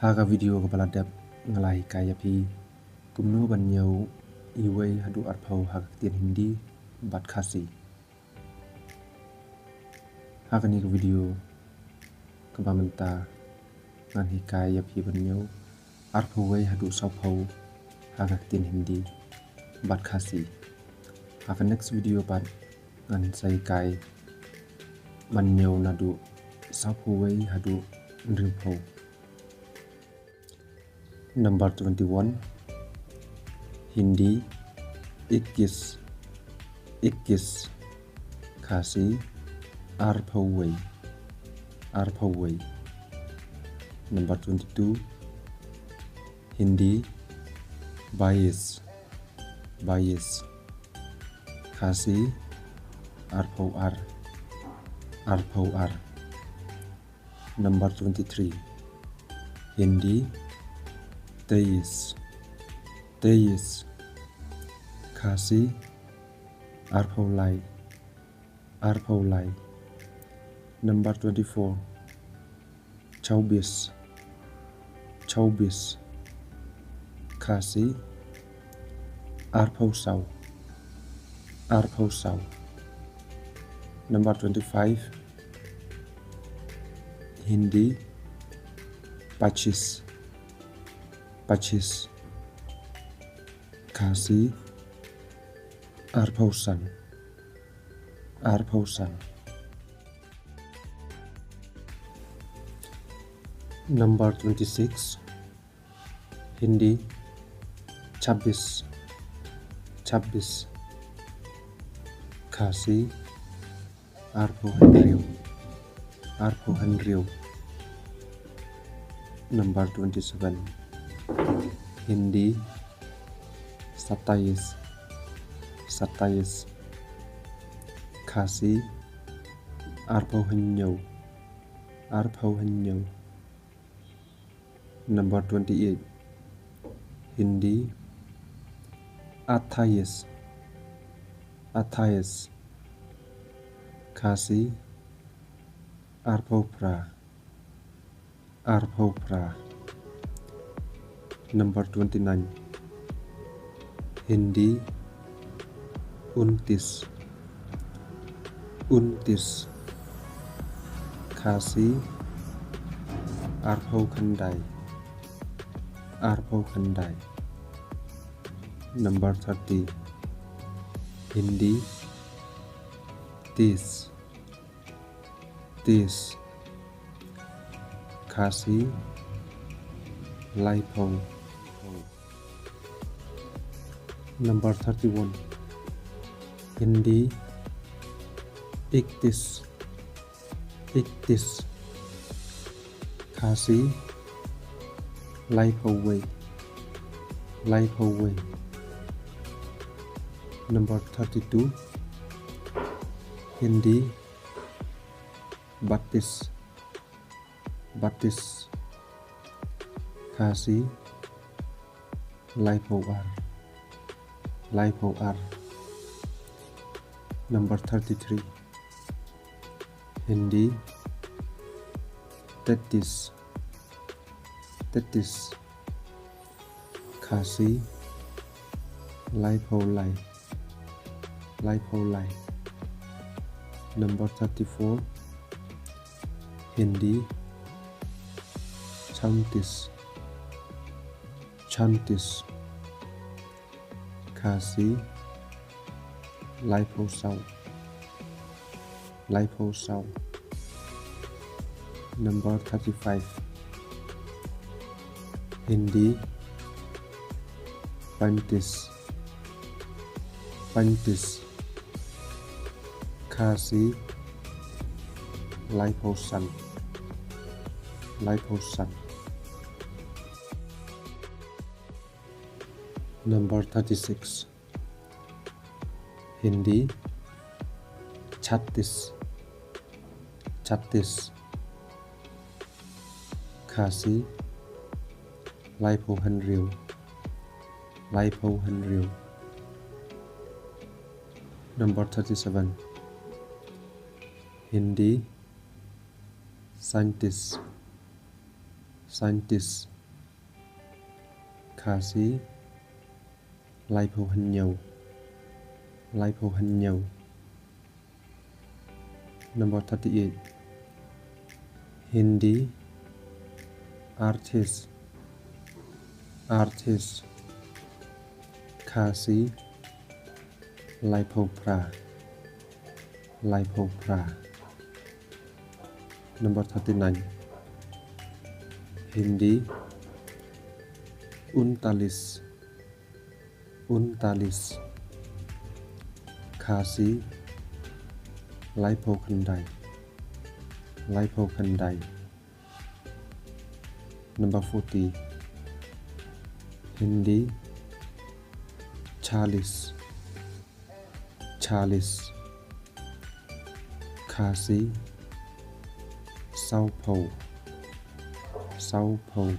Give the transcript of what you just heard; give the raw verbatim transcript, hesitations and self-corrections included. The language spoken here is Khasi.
Ha ka video kaba la dep nga la hikai ïa phi kumno ban ñiew iwei haduh arphew ha ka ktien Hindi bad Khasi. Ha kane ka video kaba mynta ngan hikai ïa phi ban ñiew arphew wei haduh sawphew ha ka ktien Hindi bad Khasi. Ha ka next video pat ngan sa hikai ban ñiew naduh sawphew wei haduh hynriewphew. Number twenty-one, Hindi, ikkis, ikkis, Khasi, arphew wei, arphew wei. Number twenty-two, Hindi, bais, bais, Khasi, arphew ar, arphew ar. Number twenty-three, Hindi, teis, teis, Khasi, arphew lai, arphew lai. Number twenty-four, chaubis, chaubis, Khasi, arphew saw, arphew saw. Number twenty-five, Hindi, pachis, pachis, Khasi, arphew san, arphew san. Number twenty-six, Hindi, chabbis, chabbis, Khasi, arphew hynriew, arphew hynriew. Number twenty-seven, Hindi, satais, satais, Khasi, arphew hynñiew, arphew hynñiew. Number twenty-eight, Hindi, athais, athais, Khasi, arphew phra, arphew phra. Number twenty-nine, Hindi, untis, untis, Khasi, arphew khyndai, arphew khyndai. Number thirty, Hindi, tis, tis, Khasi, laiphew. Number thirty-one, Hindi, iktis, iktis, Khasi, laiphew wei, laiphew wei. Number thirty-two, Hindi, batis, batis, Khasi, laiphew ar, laiphew ar. Number thirty-three, Hindi, tetis, tetis, Khasi, laiphew lai, laiphew lai. Number thirty-four, Hindi, chauntis, chauntis, Khasi, laiphew saw, laiphew saw. Number thirty-five, Hindi, paintis, paintis, Khasi, laiphew san, laiphew san. Number thirty-six, Hindi, chatis, chatis, Khasi, laiphew hynriew, laiphew hynriew. Number thirty-seven, Hindi, saintis, saintis, Khasi, laiphew hynñiew. Laiphew hynñiew. Number thirty-eight. Hindi, artist. Artist. Khasi, laiphew phra. Laiphew phra. Number thirty-nine. Hindi, untalis. Untalis. Khasi, laiphew khyndai. Laiphew khyndai. Number forty. Hindi, chalis. Chalis. Khasi, sawphew. Sawphew.